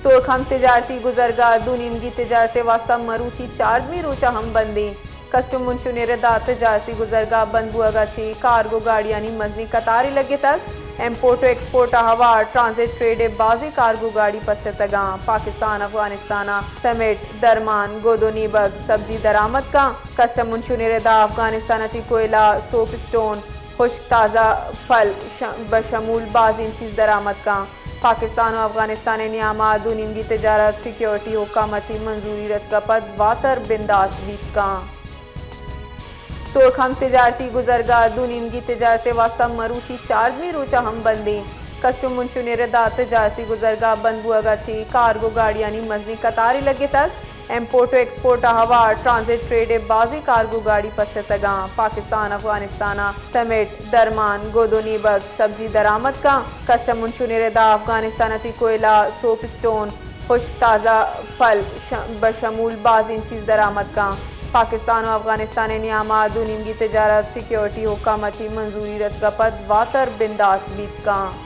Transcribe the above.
ترک ہم تجارتی گزرگاہ دو نیمگی تجارت ءِ واستہ مروچی چاردمی روچ ءَ ہم بندیں۔ کسٹم انشونی ردا تجارتی گزرگاہ بند بوہگا چہ کارگو گاڑیانی مزنیں قطارے لگتگ۔ امپورٹ و ایکسپورٹ ءَ ہوار ٹرانزٹ ٹریڈ ءِ بازیں کارگو گاڑی پسرتگاں۔ پاکستان افغانستان ءَ سیمنٹ، درمان، گد و نیبگ، سبزی درآمد کاں۔ کسٹم انشونی ردا افغانستان ءَ چہ کوئلہ، سوپ اسٹون، ہشک تازہ پھل ش-، بشمول بازیں چیز درآمد کاں۔ پاکستان و افغانستان ءِ نیاما دو نیمگی تجارت سیکیورٹی حکام ءَ چہ منظوری رسگ ءَ پد واتر بندات بیت کاں۔ ترک ہم تجارتی گزرگاہ دو نیمگی تجارت ءِ واستہ مروچی چاردمی روچ ءَ ہم بندیں۔ کسٹم انشونی ردا تجارتی گزرگاہ بند بوہگا چہ کارگو گاڑیانی مزنیں قطارے لگتگ۔ امپورٹ و ایکسپورٹ ءَ ہوار ٹرانزٹ ٹریڈ ءِ بازیں کارگو گاڑی پسرتگاں۔ پاکستان افغانستان ءَ سیمنٹ، درمان، گد و نیبگ، سبزی درآمد کاں۔ کسٹم انشونی ردا افغانستان ءَ چہ کوئلہ، سوپ اسٹون، ہشک تازہ پھل ش-، بشمول بازیں چیز درآمد کاں۔ پاکستان و افغانستان ءِ نیاما دو نیمگی تجارت سیکیورٹی حکام ءَ چہ منظوری رسگ ءَ پد واتر بندات بیت کاں۔